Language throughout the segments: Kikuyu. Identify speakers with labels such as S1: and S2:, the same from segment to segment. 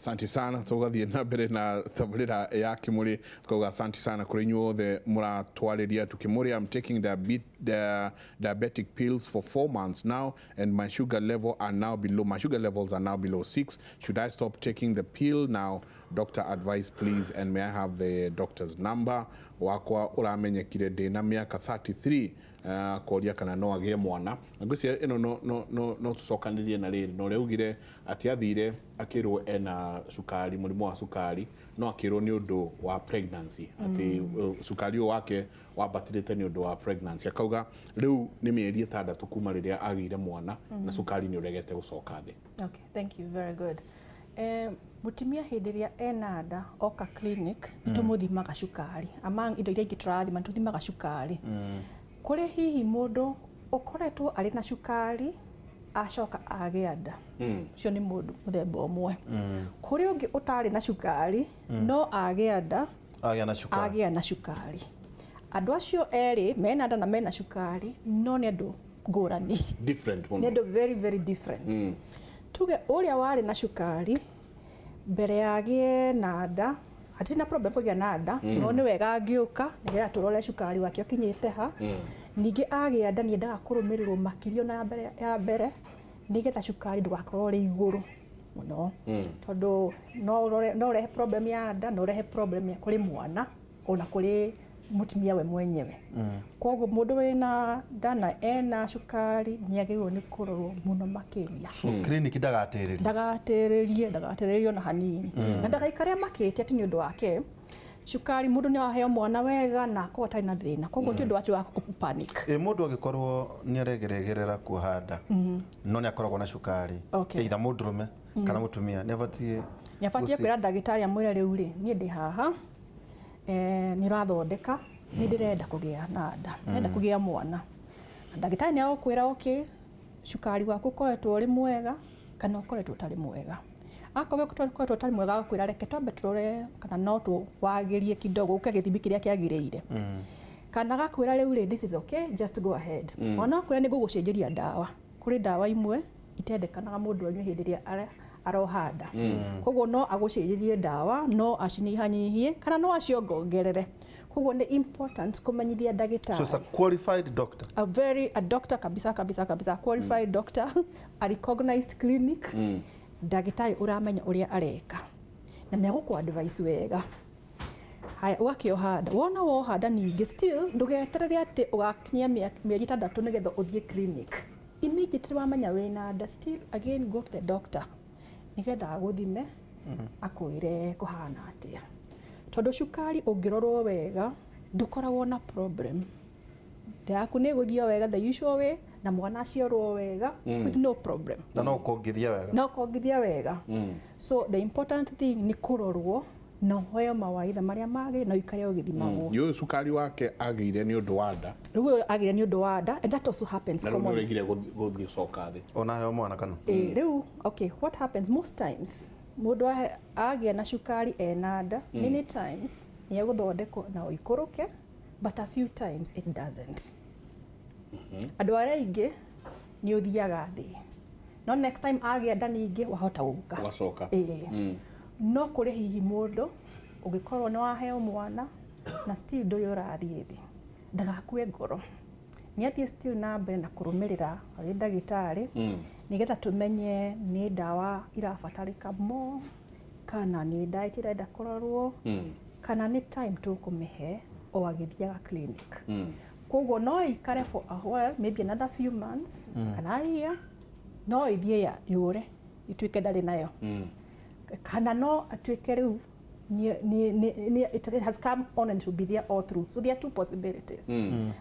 S1: Asante sana. Tũgathiĩ na mbere na tabarĩra ya Kĩmũrĩ, tukauga asante sana kũrĩ inyuothe mũratwarĩria. Tukĩmũrĩ, I'm taking the diabetic pills for 4 months now and my sugar levels are now below 6. Should I stop taking the pill now? Doctor advice, please, and may I have the doctor's number? Wakwa ũramenyekire ndĩna mĩaka 33. Koria kana no agĩe mwana, na ngwĩciria ĩno no tũcokanĩrie na rĩrĩ na ũrĩa augire atĩ athire akĩrwo ena cukari, mũrimũ wa cukari, no akĩrwo nĩ ũndũ wa pregnancy, atĩ cukari ũyũ wake wambatĩrĩte nĩ ũndũ wa pregnancy. Akauga rĩu nĩ mĩeri 6 kuma rĩrĩa agĩire mwana na cukari nĩ ũregete gũcoka thĩ.
S2: Okay, thank you. Very good. Mũtumia hĩndĩ ĩrĩa ena nda oka clinic, nĩ tũmũthimaga cukari. Among indo iria ingĩ tũrathima, nĩ tũthimaga cukari. Kũrĩ hihi mũndũ ũkoretwo arĩ na cukari acoka agĩa nda, ũcio nĩ mũndũ mũthemba ũmwe. Kũrĩ ũngĩ ũtarĩ na cukari no agĩa nda
S3: agĩa na cukari.
S2: Agĩa na cukari. Andũ acio erĩ mena nda na mena cukari no nĩ andũ ngũrani.
S1: Different
S2: nĩ
S1: mũno.
S2: Andũ very very different. Tuge ũrĩa warĩ na cukari mbere ya agĩe na nda hatirĩ na problem kũgĩa na nda, no nĩ wega angĩũka nĩgetha tũrore cukari wake ũkinyĩte ha. Ningĩ agĩa nda nĩendaga kũrũmĩrĩrwo makĩria na ya mbere nĩgetha cukari ndũgakorwo ũrĩ igũrũ mũno, tondũ no ũrehe problem ya nda, no ũrehe problem ya kũrĩ mwana ona kũrĩ mũtumia we mwenyewe. Koguo mũndũ wĩna nda na ena cukari nĩ agĩrĩirwo nĩ kũrorwo mũno makĩria.
S3: So clinic ndagatĩrĩria.
S2: Ndagatĩrĩrie, ndagatĩrĩrie ona hanini, na ndagaikare amakĩte atĩ nĩ ũndũ wake cukari. Mũndũ nĩ aheo mwana wega na akorwo atarĩ na thĩna, koguo ti ũndũ wake wa panic.
S3: Ĩ mũndũ angĩkorwo nĩ aregeregerera kuoha nda no nĩ akoragwo na cukari, either mũndũrũme kana mũtumia, nĩ abatiĩ
S2: nĩ abatiĩ kwĩra ndagĩtarĩ amwĩre, "Rĩu rĩ, niĩ ndĩ haha, nĩ ũrathondeka, nĩ ndĩrenda kũgĩa na nda, ndĩrenda kũgĩa mwana." Na ndagĩtarĩ nĩ agũkwĩra, "Okay, cukari waku ũkoretwo ũrĩ mwega kana ũkoretwo ũtarĩ mwega?" Akorwo ũkoretwo ũtarĩ mwega, agakwĩra, "Reke twambe tũrore kana no tũwagĩrie kidogo, ũke gĩthimi kĩrĩa kĩagĩrĩire," kana agakwĩra, "Rĩu rĩ, this is okay, just go ahead." Ona akwĩra nĩ ngũgũcenjeria ndawa, kũrĩ ndawa imwe itendekanaga mũndũ anyue hĩndĩ ĩrĩa aroha nda, koguo no agũcenjerie ndawa, no acinyihanyihie kana no aciongongerere. Koguo nĩ important kũmenyithia ndagĩtarĩ.
S3: So it's a qualified doctor.
S2: A very a doctor kabisa kabisa kabisa, qualified doctor, a recognized clinic, ndagĩtarĩ ũramenya ũrĩa areka na nĩ agũkũ advice wega. Haya, ũgakĩoha nda, wona woha nda, ningĩ still ndũgeterere atĩ ũgakinyia mĩeri 6 nĩgetha ũthiĩ clinic. Immediately wamenya wĩna nda, still again go to the doctor nĩgetha agũthime, akwĩre kũhana atĩa, tondũ cukari ũngĩrorwo wega ndũkoragwo na problem. Nda yaku nĩ ĩgũthiĩ o wega the usual way na mwana aciarwo wega with no problem.
S3: Na no ũkongithia wega.
S2: Na ũkongithia wega. So the important thing nĩ kũrorwo na ũheo mawaitha marĩa magĩrĩire na ũikare ũgĩthimagwo.
S1: Nĩ ũyũ cukari wake agĩire nĩ ũndũ wa nda.
S2: Rĩu ũyũ agĩire nĩ ũndũ wa nda, and that also happens
S1: na rĩu nĩ
S2: commonly.
S1: ũregire gũthiĩ coka thĩ.
S3: Ona heo mwana kana?
S2: Rĩu okay, what happens most times, mũndũ agĩa na cukari ena nda, many times nĩ egũthondekwo na ũikũrũke, but a few times it doesn't. Andũ arĩa aingĩ nĩ ũthiaga thĩ, no next time agĩa nda ningĩ wahota gũka.
S1: Ũgacoka.
S2: Ĩĩ, no kũrĩ hihi mũndũ ũngĩkorwo nĩ waheo mwana na still ndũrĩ ũrathiĩ thĩ, ndagakue ngoro, nĩ athiĩ still na mbere na kũrũmĩrĩra harĩ ndagĩtarĩ nĩgetha tũmenye nĩ ndawa irabatarĩka mo kana nĩ diet ĩrenda kũrorwo kana nĩ time tũkũmĩhe o agĩthiaga clinic. Koguo no ikare for a while, maybe another few months kana a year, no ĩthiĩ ya yũre ituĩke ndarĩ nayo, kana no atuĩke rĩu it has come on and it will be there all through. So there are two possibilities,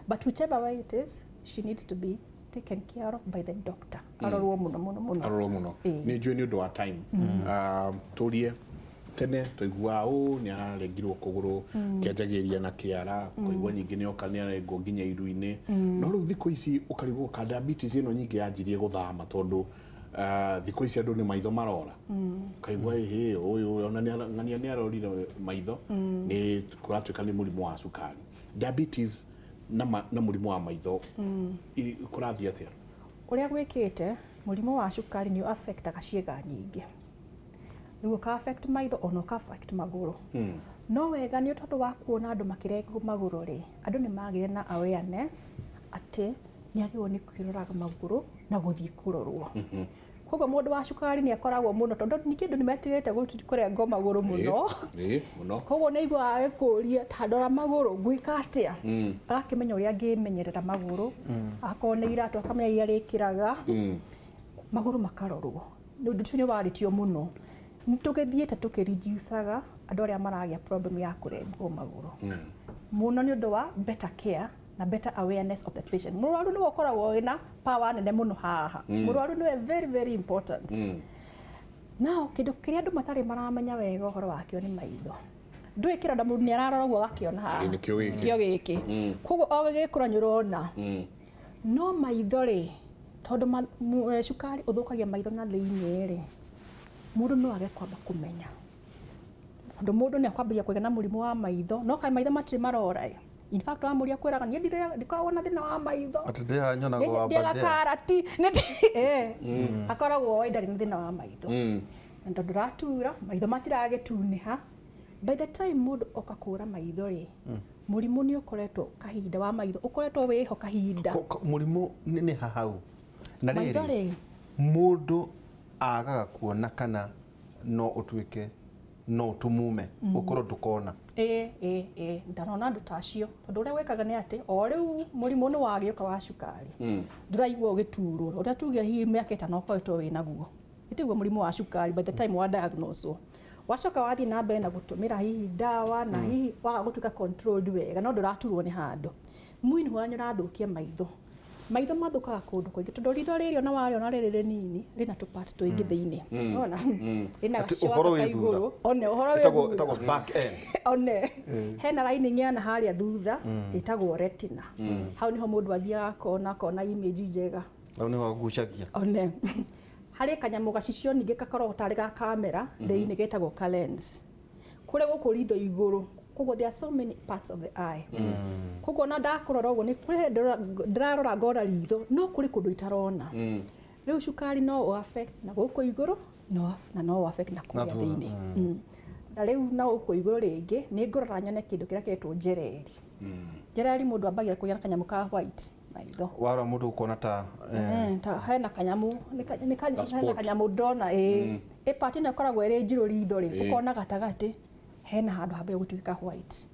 S2: but whichever way it is, she needs to be taken care of by the doctor, arorwo mũno mũno mũno.
S1: Arorwo mũno.
S2: Ĩĩ.
S1: Nĩ njũĩ nĩ ũndũ wa time. Tũrie tene twaiguaga ũ nĩ ararengirwo kũgũrũ kĩanjagĩrĩria na kĩara, kũigua nyingĩ nĩ oka nĩ arengwo nginya iru-inĩ, no rĩu thikũ ici ũkarigwo ka diabetes ĩno nyingĩ yanjirie gũthama, tondũ thikũ ici andũ nĩ maitho marora, ũkaigua ĩhĩ ũyũ ona ng'ania nĩ arorire maitho, nĩ kũratuĩka nĩ mũrimũ wa cukari. Diabetes na mũrimũ wa maitho kũrathiĩ atĩa?
S2: Ũrĩa gwĩkĩte, mũrimũ wa cukari nĩ affectaga ciĩga nyingĩ. Rĩu ũka affect maitho ona ũka affect magũrũ. No wega nĩ tondũ wa kuona andũ makĩrengwo magũrũ rĩ, andũ nĩ magĩire na awareness atĩ nĩ agĩrĩirwo nĩ kwĩroraga magũrũ na gũthiĩ kũrorwo. Koguo mũndũ wa cukari nĩ akoragwo mũno, tondũ ningĩ andũ nĩ metigĩrĩte kũrengwo magũrũ mũno.
S1: Ĩĩ, mũno.
S2: Koguo nĩ aiguaga agĩkũria, ta ndora magũrũ ngwĩka atĩa? Agakĩmenya ũrĩa angĩmenyerera magũrũ, akorwo nĩ iratũ akamenya iria arĩkĩraga, magũrũ makarorwo. Nĩ ũndũ ũcio nĩ warĩtio mũno. Nĩ tũgĩthiĩte tũkĩreducaga andũ arĩa maragĩa problem ya kũrengwo magũrũ mũno nĩ ũndũ wa better care na better awareness of the patient. Mũrwaru nĩwe ũkoragwo wĩna power nene mũno haha. Mũrwaru nĩwe very very important. Now kĩndũ kĩrĩa andũ matarĩ maramenya wega ũhoro wakĩo nĩ maitho. Ndũĩ kĩronda mũndũ nĩ ararora ũguo agakĩona haha.
S1: Ĩĩ, nĩkĩo gĩkĩ.
S2: Nĩkĩo gĩkĩ. Koguo o gĩgĩkũra nĩ ũrona. No maitho rĩ, tondũ cukari ũthũkagia maitho na thĩinĩ rĩ, mũndũ no age kwamba kũmenya. Tondũ mũndũ nĩ akwambĩrĩria kũgĩa na mũrimũ wa maitho, no kaĩ maitho matirĩ marora ĩ. In fact wamũria kwĩraga niĩ ndikoragwo na thĩna wa maitho.
S3: Atĩ ndĩhaha nyonaga wa
S2: Ndĩaga
S3: mbandĩa.
S2: karati. Akoragwo oĩ ndarĩ na thĩna wa maitho. Na tondũ ndũratura, maitho matiragĩtunĩha. By the time mũndũ oka kũra maitho rĩ, mũrimũ nĩ ũkoretwo kahinda wa maitho, ũkoretwo wĩho kahinda.
S3: Mũrimũ nĩ hahau. Na
S2: Maitho
S3: rĩrĩ,
S2: rĩ,
S3: mũndũ agaga kuona kana no ũtuĩke no ũtumume ũkorwo ndũkona.
S2: Ĩĩ, ndanona andũ ta acio, tondũ ũrĩa gwĩkaga nĩ atĩ o rĩu mũrimũ nĩ wagĩũka wa cukari, ndũraigua ũgĩturwo ũrĩa tugire hihi mĩaka 5 ũkoretwo wĩ naguo. Ĩtiguo mũrimũ wa cukari by the time wa diagnose wacoka wathiĩ na mbere na gũtũmĩra hihi ndawa na hihi waga gũtuĩka controlled wega, no ndũraturwo nĩ handũ. Meanwhile nĩ ũrathũkia maitho. Maitho mathũkaga kũndũ kũingĩ, tondũ ritho rĩrĩ ona warĩona rĩrĩ rĩnini rĩna tũ parts tũingĩ thĩinĩ. Wona? Rĩna
S3: Atĩ
S2: gacicio
S3: ũhoro
S2: gaka
S3: wĩ
S2: ka
S3: thutha.
S2: igũrũ. One, ũhoro wĩ thutha.
S3: Ĩtagwo back end.
S2: One, hena lining yana harĩa thutha ĩtagwo retina. Hau niho mũndũ athiaga akona image njega.
S3: Hau niho agucagia.
S2: One, harĩ kanyamũ gacicio ningĩ gakoragwo tarĩ ga kamera thĩinĩ getagwo ka lens. Kũrĩa gũkũ ritho igũrũ. Koguo there are so many parts of the eye. Koguo ona ndakũrora ũguo nĩ kũrĩ hĩndĩ ndĩrarora ngona ritho, no kũrĩ kũndũ itarona. Rĩu cukari no ũ affect na gũkũ igũrũ, na no ũ affect na kũrĩa
S3: thutha.
S2: thĩinĩ. Na rĩu na gũkũ igũrũ rĩngĩ nĩ ngũrora nyone kĩndũ kĩrĩa kĩretwo njereri. Njereri mũndũ ambagia kũgĩa na kanyamũ ka white maitho.
S3: Warora mũndũ ũkona ta
S2: Ta hena kanyamũ,
S1: Ka
S2: hena
S1: spot.
S2: kanyamũ ndona ĩ. Ĩ part ĩno ĩkoragwo ĩrĩ njirũ ritho rĩ, ũkona gatagatĩ hena handũ hambagia gũtuĩka white.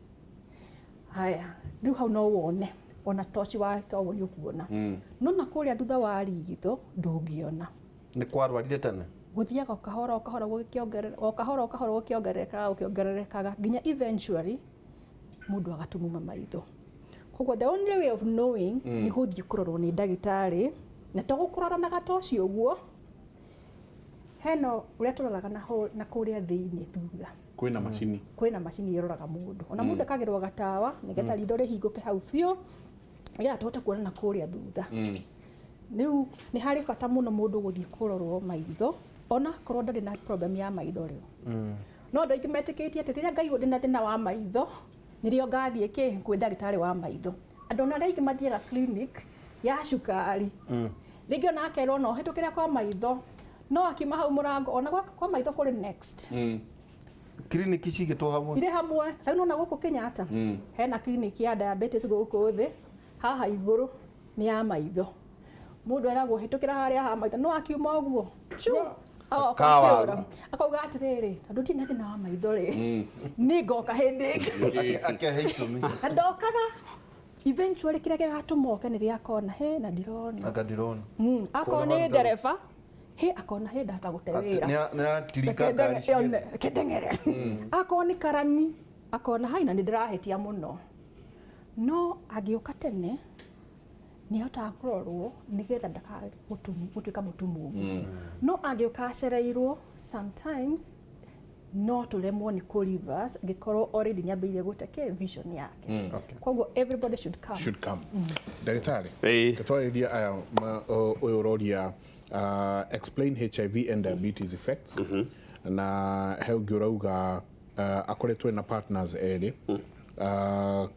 S2: Haya, rĩu hau no wone ona toci wake ũguo nĩ ũkuona. No na kũrĩa thutha wa ritho ndũngĩona.
S3: Nĩ kwarwarire tene.
S2: Gũthiaga o kahora o kahora gũgĩkĩongerereka, o kahora o kahora gũkĩongererekaga gũkĩongererekaga nginya eventually mũndũ agatumuma maitho. Koguo the only way of knowing nĩ gũthiĩ kũrorwo nĩ ndagĩtarĩ, na to gũkũrora na gatoci ũguo, hena ũrĩa tũroraga na kũrĩa thĩinĩ thutha.
S1: Kwĩna macini.
S2: Kwĩna macini ĩroraga mũndũ. Ona mũndũ akagĩrwo gatawa nĩgetha ritho rĩhingũke hau biũ, nĩgetha tũhote kuona na kũrĩa thutha. Rĩu nĩ harĩ bata mũno mũndũ gũthiĩ kũrorwo maitho, ona akorwo ndarĩ na problem ya maitho rĩu. No andũ aingĩ metĩkĩtie atĩ rĩrĩa ngaigua ndĩna thĩna wa maitho, nĩrĩo ngathiĩ kĩ kwĩ ndagĩtarĩ wa maitho. Andũ ona arĩa aingĩ mathiaga clinic ya cukari. Rĩngĩ ona akerwo no ũhĩtũkĩre kwa maitho, no akiuma hau mũrango ona kwa maitho kũrĩ next.
S3: Clinic cigĩtwo hamwe.
S2: Irĩ hamwe. Rĩu nona gũkũ Kenyatta, hena clinic ya diabetes gũkũ thĩ, haha igũrũ nĩ ya maitho. Mũndũ eragwo hĩtũkĩra harĩa ha maitho, no akiuma ũguo, chu, agoka
S3: Kawaru.
S2: akĩũra. Akauga atĩrĩrĩ, tondũ ndirĩ na thĩna wa maitho rĩ, nĩ ngoka hĩndĩ ĩngĩ.
S3: Akehe itũmi.
S2: Na ndokaga eventually kĩrĩa gĩgatũma oke nĩ rĩrĩa akona, he na ndirona.
S3: Anga ndirona.
S2: Akorwo nĩ ndereba, he akona he ndahota gũte wĩra.
S3: Nĩ atirika ngari ciothe.
S2: Kendeng'ere. Akorwo nĩ karani, akona hai na nĩ ndĩrahĩtia mũno. No angĩũka tene, nĩ ahotaga kũrorwo nĩgetha ndakae gũtuĩka mũtumumu. No angĩũka acereirwo, sometimes no tũremwo nĩ kũ reverse angĩkorwo already nĩ ambĩrĩirie gũte kĩ vision yake. Koguo everybody should come.
S1: Should come. Ndagĩtarĩ,
S4: Ĩĩ.
S1: twarĩria aya ũyũ ũroria explain HIV and diabetes effects. Na he ũngĩ ũrauga akoretwo ena partners erĩ.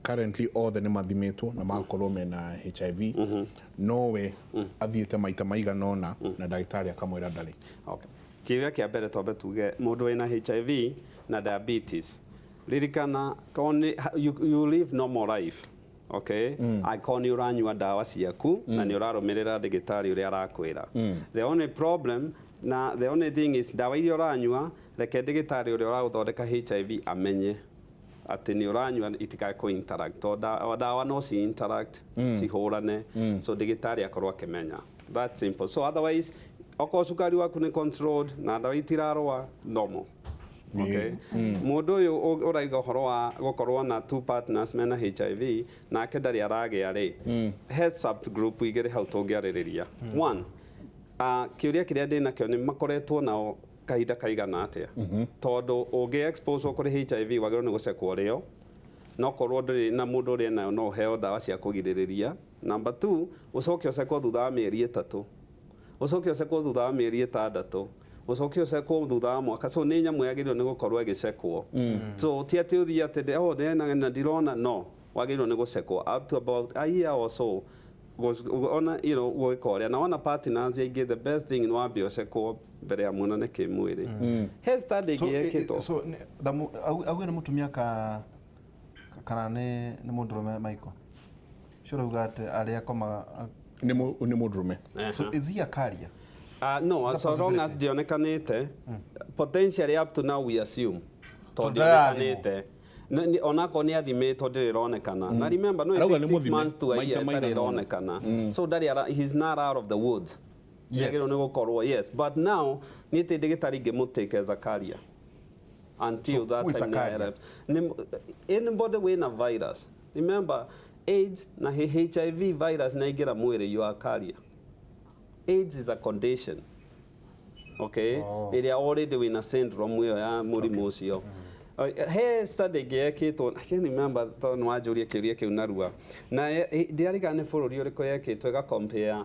S1: Currently othe nĩ mathimĩtwo na magakorwo mena HIV. Nowe athiĩte maita maigana ũna na ndagĩtarĩ akamwĩra ndarĩ.
S4: Okay. Kĩũria kĩa mbere twambe tuge mũndũ wĩna HIV na diabetes, ririkana korwo you live normal life, okay, angĩkorwo nĩ ũranyua ndawa ciaku na nĩ ũrarũmĩrĩra ndagĩtarĩ ũrĩa arakwĩra. The only problem na the only thing is ndawa iria ũranyua, reke ndagĩtarĩ ũrĩa ũragũthondeka HIV amenye atĩ nĩ ũranyua, itikae kũ interact, tondũ ndawa no ci interact, cihũrane. So ndagĩtarĩ akorwo akĩmenya. That's simple. So otherwise, okorwo cukari waku nĩ controlled na ndawa itirarũa, normal. Okay. Mũndũ ũyũ ũraiga ũhoro wa gũkorwo na two partners mena HIV nake ndarĩ aragĩa rĩ, he subgroup igĩrĩ hau tũngĩarĩrĩria. One, kĩũria kĩrĩa ndĩ nakĩo nĩ makoretwo nao kahinda kaigana atĩa, tondũ ũngĩ expose kũrĩ HIV wagĩrĩirwo nĩ gũcekwo rĩo, no korwo ndũrĩ na mũndũ ũrĩa nayo, no ũheo ndawa cia kũgirĩrĩria. Number two, ũcoke ũcekwo thutha wa mĩeri 3, ũcoke ũcekwo thutha wa mĩeri 6, ũcoke ũcekwo thutha wa mwaka. So nĩ nyamũ yagĩrĩirwo nĩ gũkorwo ĩgĩcekwo. So ti atĩ ũthiĩ atĩ oh, ndĩna na ndirona, no wagĩrĩirwo nĩ gũcekwo up to about a year or so, ona gwĩka ũrĩa na wona partners aingĩ, the best thing nĩ wambe ũcekwo mbere ya muonane kĩmwĩrĩ. He study
S3: So,
S4: ĩngĩ yekĩtwo.
S3: So auge nĩ mũtumia kana nĩ mũndũrũme, Michael ũcio ũrauga atĩ arĩa akomaga?
S1: Nĩ mũndũrũme.
S3: So is he a carrier?
S4: No,
S3: It's a
S4: so long as
S3: possibility.
S4: ndionekanĩte, potentially up to now we assume tondũ
S3: Tondũ
S4: ndionekanĩte. Onakorwo nĩ athimĩtwo ndĩrĩ ĩronekana, na remember no it
S1: Arauga
S4: takes
S1: nĩ
S4: 6
S1: mũthime,
S4: months to a
S1: maita
S4: year ĩtarĩ
S1: maigana ũna.
S4: ĩronekana, so ndarĩ he's not out of the woods.
S3: Yet.
S4: Yagĩrĩirwo nĩ gũkorwo, yes, but now niĩ tĩ ndagĩtarĩ ingĩmũtake as a carrier until
S3: So,
S4: that
S3: who is
S4: time
S3: a carrier?
S4: Anybody wĩna virus. Remember, AIDS na HIV virus naingĩra mwĩrĩ, you are a carrier. AIDS is a condition, okay,
S3: Oh.
S4: ĩrĩa already wĩna syndrome ĩyo ya mũrimũ ũcio. He study ĩngĩ yekĩtwo, I can't remember tondũ nĩ wanjũria kĩũria kĩu narua, na ndiarigana nĩ bũrũri ũrĩkũ yekĩtwo, ĩga compare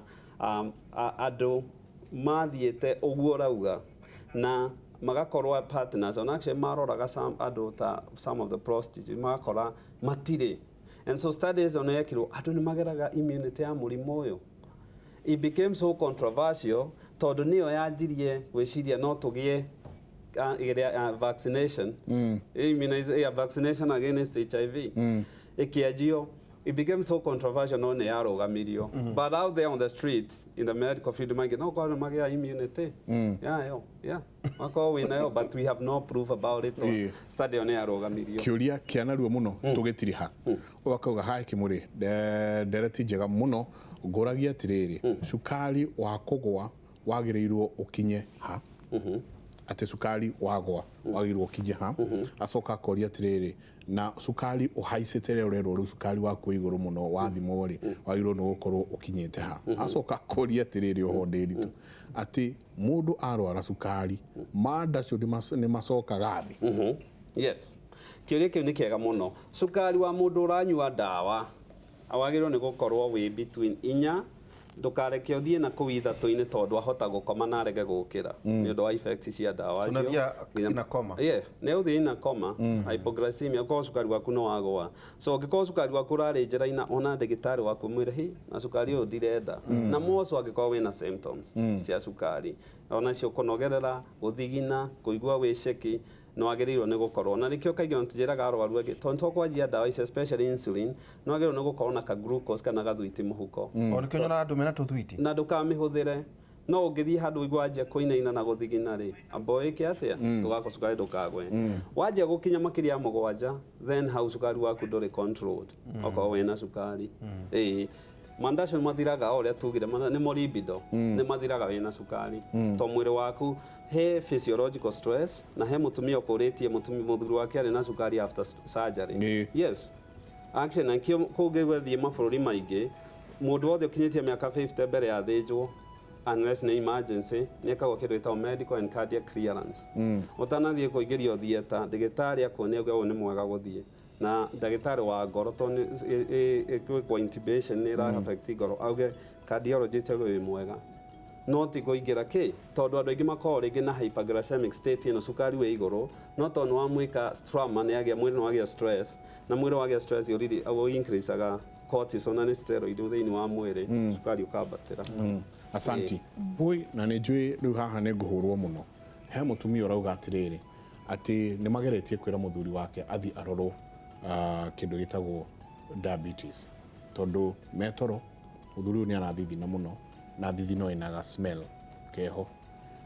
S4: andũ mathiĩte ũguo ũrauga na magakorwo partners, ona actually maroraga some andũ ta some of the prostitutes, magakora matirĩ. And so studies ona yekirwo, andũ nĩ mageraga immunity ya mũrimũ ũyũ. It became so controversial tondũ nĩyo yanjirie gwĩciria no tũgĩe ĩrĩa, vaccination, yeah, vaccination against HIV ĩkĩanjio. It became so controversial, no nĩ yarũgamirio. But out there on the street, in the medical field, maingĩ no korwo nĩ magĩa immunity yayo, yeah, makorwo wĩnayo, but we have no proof about it. Study ĩyo nĩ yarũgamirio.
S1: Kĩũria kĩa narua mũno tũgĩtiriha, ũyũ akauga haĩ kĩmũrĩ, ndereti njega mũno, ngũragia atĩrĩrĩ, cukari wa kũgwa wagĩrĩirwo ũkinye ha? Atĩ cukari wagwa wagĩrĩirwo ũkinye ha? Acoka akoria atĩrĩrĩ, na cukari ũhaicĩte rĩrĩa ũrerwo rĩu cukari waku wĩ igũrũ mũno wathimwo rĩ, wagĩrĩirwo nĩ gũkorwo ũkinyĩte ha? Acoka akoria atĩrĩrĩ, oho ndĩritũ, atĩ mũndũ arwara cukari, mandacio nĩ macokaga thĩ?
S4: Yes, kĩũria kĩu nĩ kĩega mũno. Cukari wa mũndũ ũranyua ndawa wagĩrĩirwo nĩ gũkorwo wĩ between 4, ndũkareke ũthiĩ na kũu 3-inĩ, tondũ ahota gũkoma na arege gũkĩra nĩ ũndũ wa effect cia ndawa
S3: So
S4: icio.
S3: nathiĩ ina coma?
S4: Yeah, nĩ ũthiĩ ina coma, hypoglycemia, ũkorwo cukari waku nĩ wagũa. So ũngĩkorwo cukari waku ũrarĩ njĩra-inĩ, ona ndagĩtarĩ waku, mwĩre hi na cukari ũyũ ndirenda. Na moco angĩkorwo wĩna symptoms cia cukari, onacio kũnogerera, gũthigina, kũigua wĩ shaky, nĩ wagĩrĩirwo nĩ gũkorwo na nĩkĩo kaingĩ ona tũnjĩraga arwaru angĩ, tondũ tũkwanjia ndawa ici, especially insulin, nĩ wagĩrĩirwo nĩ gũkorwo na ka glucose kana gathwiti mũhuko.
S3: O nĩkĩo nyonaga andũ mena tũthwiti.
S4: Na ndũkamĩhũthĩre, no ũngĩthiĩ handũ ũigua wanjia kũinaina na gũthigina rĩ, amba wĩke atĩa, ndũgakwo cukari ndũkagwe. Wanjia gũkinya makĩria ya 7, then hau cukari waku ndũrĩ controlled, okorwo wĩna cukari. Ĩĩ, mandacio mathiraga o ũrĩa tugire, nĩmo libido, nĩ mathiraga wĩna cukari, to mwĩrĩ waku he physiological stress. Na he mũtumia ũkũrĩtie, mũtumia mũthuri wake arĩ na cukari after surgery. Yes, actually, na kĩo kũngĩgwethiĩ mabũrũri maingĩ, mũndũ wothe ũkinyĩtie mĩaka 50 mbere ya thĩnjwo, unless nĩ emergency, nĩ ekagwo kĩndũ gĩtagwo medical and cardiac clearance. Ũtanathiĩ kũingĩrio theatre, ndagĩtarĩ akuonia auge ũyũ nĩ mwega gũthiĩ, na ndagĩtarĩ wa ngoro, tondũ ĩkwĩkwo intubation nĩ ĩra affect ngoro, auge, cardiologist auge wĩ mwega, no ti kũingĩra kĩ, tondũ andũ aingĩ makoragwo rĩngĩ na hyperglycemic state ĩno, cukari wĩ igũrũ, no tondũ nĩ wamwĩka trauma, nĩ agĩa mwĩrĩ nĩ wagĩa stress, na mwĩrĩ wagĩa stress ũriri ũ increaseaga cortisol, na nĩ steroid thĩinĩ wa mwĩrĩ, cukari ũkambatĩra.
S1: Asanti. Woi, na nĩ njũĩ rĩu haha nĩ ngũhũrwo mũno. He mũtumia ũrauga atĩrĩrĩ, atĩ nĩ mageretie kwĩra mũthuri wake athi arorwo kĩndũ gĩtagwo diabetes, tondũ metoro mũthuri ũyũ nĩ arathithina mũno na thithino ĩnaga smell keho,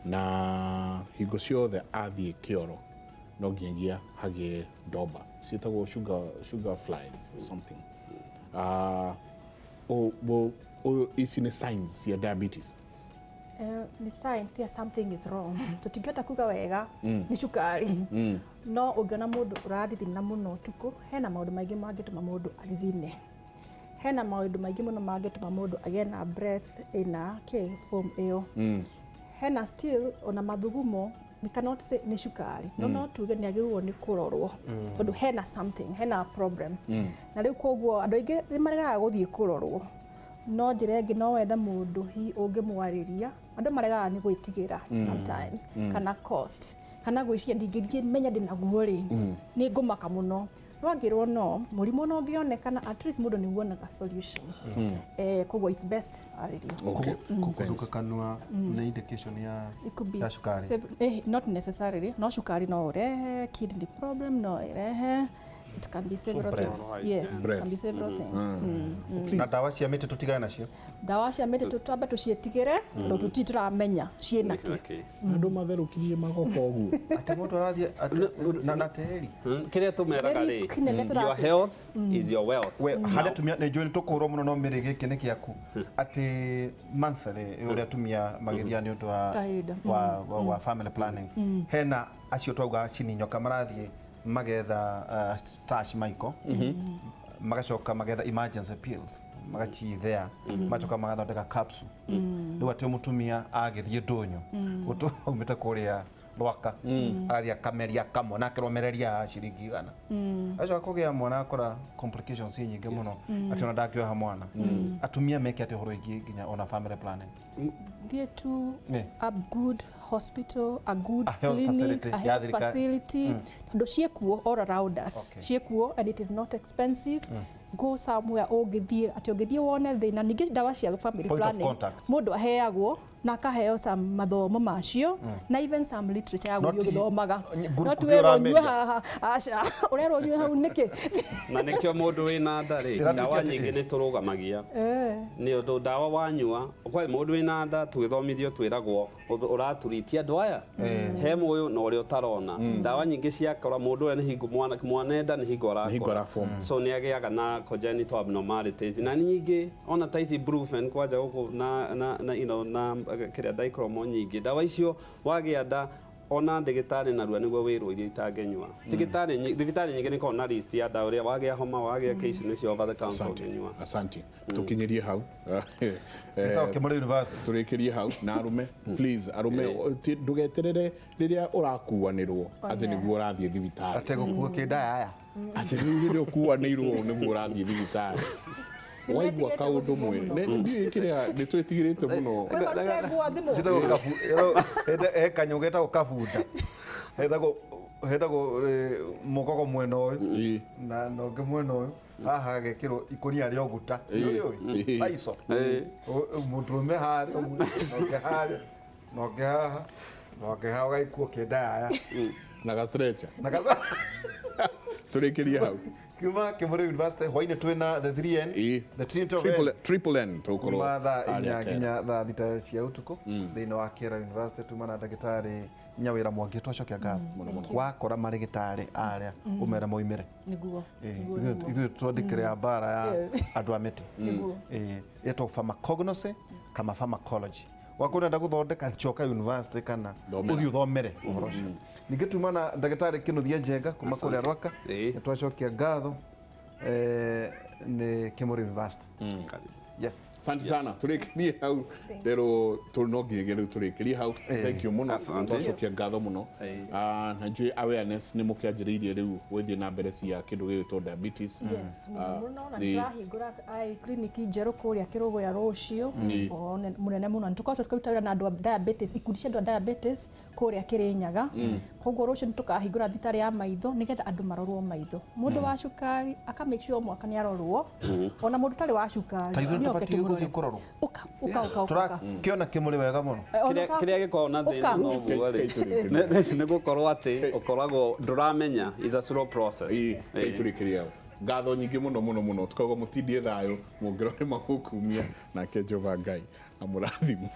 S1: na hingo ciothe athiĩ kĩoro no nginyagia hagĩe ndomba ciĩtagwo sugar flies or something. Ici nĩ signs cia diabetes.
S2: Ni signs there something is wrong. Tũtingĩhota kuga wega nĩ cukari, no ũngĩona mũndũ ũrathithina mũno ũtukũ, hena maũndũ maingĩ mangĩtũma mũndũ athithine. Hena maũndũ maingĩ mũno mangĩtũma mũndũ agĩe na breath ĩna kĩ form ĩyo. Hena still ona mathugumo, we cannot say nĩ cukari, no tuge nĩ agĩrĩirwo nĩ kũrorwo tondũ hena something, hena problem. Na rĩu koguo andũ aingĩ nĩ maregaga gũthiĩ kũrorwo, no njĩra ĩngĩ no wethe mũndũ hi ũngĩmwarĩria. Andũ maregaga nĩ gwĩtigĩra sometimes, kana cost, kana gwĩciria ndingĩthiĩ menya ndĩnaguo rĩ, nĩ ngũmaka mũno. No angĩrwo no mũrimũ no ũngĩonekana, at least mũndũ nĩ wonaga solution. Koguo it's best arĩrio.
S1: Okay.
S3: Kũnunga kanua nĩ indication ya
S2: It could be
S3: ya cukari?
S2: Not necessarily. No cukari no ũrehe kidney problem, no ĩrehe, it can be several
S3: breath.
S2: things.
S4: Right,
S2: Yes, it
S1: Breath.
S2: can be several things.
S3: Na ndawa cia mĩtĩ tũtigane nacio?
S2: Ndawa cia mĩtĩ twambe tũciĩtigĩre tondũ tũtirĩ tũramenya ciĩna kĩ.
S4: Okay.
S1: Andũ matherũkirie magoka ũguo.
S3: Atĩ mũndũ arathiĩ na tĩri.
S4: Kĩrĩa tũmeraga
S2: Nĩ
S4: rĩ,
S2: risk nene
S4: your
S2: tũratake.
S4: health is your wealth.
S3: We harĩa atumia nĩ njũĩ nĩ tũkũrwo mũno, no mĩrĩ gĩkĩ nĩ kĩaku atĩ monthly ũrĩa atumia magĩthiaga nĩ ũndũ wa
S2: Kahinda.
S3: wa family planning, hena acio twauga cininyoka marathiĩ magetha stash maiko, magacoka magetha emergency pills, magacithea, magacoka magathondeka capsule. Rĩu atĩ mũtumia agĩthiĩ ndũnyũ aumĩte kũrĩa Rwaka, agathiĩ akameria kamwe na akeromereria ciringi 100, agacoka kũgĩa mwana akora complications ci nyingĩ mũno atĩ ona ndangĩoha mwana. Atumia meke atĩ ũhoro wĩgiĩ nginya ona family planning?
S2: Thiĩ to
S3: Yeah.
S2: a good hospital, a good
S3: A health
S2: clinic,
S3: facility,
S2: a
S3: ya
S2: health
S3: thirikari.
S2: facility, tondũ ciĩkuo all around us.
S3: Okay.
S2: Ciĩkuo and it is not expensive. Go somewhere ũngĩthiĩ atĩ ũngĩthiĩ wone thĩna. Ningĩ ndawa cia family
S3: Point of
S2: planning
S3: contact.
S2: mũndũ aheagwo na akaheo some mathomo macio na even some literature ya
S3: Not
S2: gũthiĩ ũgĩthomaga.
S3: ngurubu
S2: No ti
S3: ũrĩa
S2: werwo nyue
S3: ũrameria.
S2: haha, aca, ũrerwo nyue hau nĩkĩ?
S4: Na nĩkĩo mũndũ wĩna nda rĩ,
S3: Ĩratuĩka
S4: ndawa
S3: atĩrĩ.
S4: nyingĩ nĩ tũrũgamagia nĩ ũndũ ndawa wanyua kwa mũndũ wĩna nda tũgĩthomithio twĩragwo ũraturitia andũ aya he mũyũ na ũrĩa ũtarona. Ndawa nyingĩ ciakora mũndũ ũrĩa nĩ hingo mwana nda nĩ hingo
S1: Nĩ hingo
S4: arakũra,
S1: araform.
S4: so nĩ agĩaga na congenital abnormalities na nyingĩ ona ta ici Brufen kwanja gũkũ na you know, na kĩrĩa dicromo nyingĩ. Ndawa icio wagĩa nda ona ndĩgĩtarĩ narua nĩguo wĩrwo iria itangĩnyua. Thibitarĩ nyingĩ nĩ ikoragwo na list ya ndawa ũrĩa wagĩa homa, wagĩa kĩ, ici nĩcio over the counter
S1: Asante.
S4: ũngĩnyua.
S1: Asante. Tukinyirie hau.
S3: Gĩtagwo Kĩmũrĩ University.
S1: Tũrĩkĩrie hau na arume, please, arume, ndũgeterere rĩrĩa ũrakuanĩrwo atĩ nĩguo ũrathiĩ thibitarĩ.
S3: Atĩ gũkua kĩndayaya.
S1: Atĩ rĩu rĩrĩa ũkuanĩirwo nĩguo ũrathiĩ thibitarĩ, waigua
S2: Nĩmetigĩrĩte
S1: kaũndũ
S2: gũthimwo
S1: mwĩrĩ
S2: mũno.
S1: Ndiũĩ kĩrĩa nĩ twĩtigĩrĩte mũno.
S2: Kwĩ mategwa thimũ.
S3: Ciĩtagwo he kanyũ getagwo kabunda, hetagwo mũgogo mwena ũyũ na ũngĩ mwena ũyũ, haha hagekĩrwo ikũnia rĩa ũguta. Nĩũrĩũĩ? Saico. Mũndũrũme harĩa ũguo, na ũngĩ harĩa, na ũngĩ haha, na ũngĩ haha, ũgaikuo kĩndayaya.
S1: Na ga stretcher.
S3: Na gaca.
S1: Tũrĩkĩrie hau.
S3: Kiuma Kĩmũrĩ University hwainĩ twĩna the 3N, the Trinity of
S1: Triple,
S3: N.
S1: triple N tũkorwo
S3: Kuma thaa
S1: harĩa
S3: 4
S1: Kera.
S3: nginya thaa 6 cia ũtukũ thĩinĩ wa Kera University. Tuma na ndagĩtarĩ Nyawĩra Mwangi, twacokia ngatho. Wakora marĩgĩtarĩ arĩa ũmere moimĩre.
S2: Nĩguo. Nĩguo, nĩguo.
S3: Ithuĩ twandĩkĩre mbara ya andũ a mĩtĩ.
S2: Nĩguo.
S3: Ĩtagwo pharmacognosy kama pharmacology. Wakorwo ũrenda gũthondeka, coka university kana
S1: Thomera.
S3: ũthiĩ ũthomere ũhoro ũcio. Ningĩ tuma na ndagĩtarĩ Kĩnuthia Njenga kuma kũrĩa
S4: Asante.
S3: Rwaka. Nĩ twacokia ngatho. Nĩ Kĩmũrĩ University. Yes.
S1: Asante sana, tũrĩkĩrie hau rero no nginyagia rĩu tũrĩkĩrie hau. Thank you mũno.
S4: Asante.
S1: Twacokia ngatho mũno. Na njũĩ awareness nĩ mũkĩanjĩrĩirie rĩu gũthiĩ na mbere cia kĩndũ gĩgwĩtwo diabetes.
S2: Yes, mũno mũno, na nĩtũrahingũra clinic njerũ kũrĩa Kĩrũgũya rũciũ. Ũhoro mũnene mũno nĩ tũkoretwo tũkĩruta wĩra na andũ a diabetes, ikundi cia andũ a diabetes kũrĩa Kĩrĩnyaga. Koguo rũciũ nĩ tũkahingũra thibitarĩ ya maitho nĩgetha andũ marorwo maitho. Mũndũ wa cukari aka make sure o mwaka nĩ arorwo, ona mũndũ ũtarĩ wa cukari
S3: Ta ithuĩ
S2: nĩ oke
S3: tũbatiĩ
S2: tũmũrore.
S3: Nĩngũthiĩ kũrorwo.
S2: Ũka, ũka, ũka, ũka.
S3: Tũrakĩona kĩmũrĩ wega mũno.
S2: Eh, ona
S4: Kĩrĩa kĩrĩa gĩkoragwo na thĩna
S2: Ũka.
S4: na ũguo rĩ, nĩ gũkorwo atĩ ũkoragwo ndũramenya, is a slow process.
S1: Ĩĩ,
S4: Ĩĩ.
S1: kaitũrĩkĩria ngatho nyingĩ mũno mũno mũno, tukauga mũtindie thayũ mũngĩrwo nĩ magũkumia, nake Jehova Ngai amũrathime.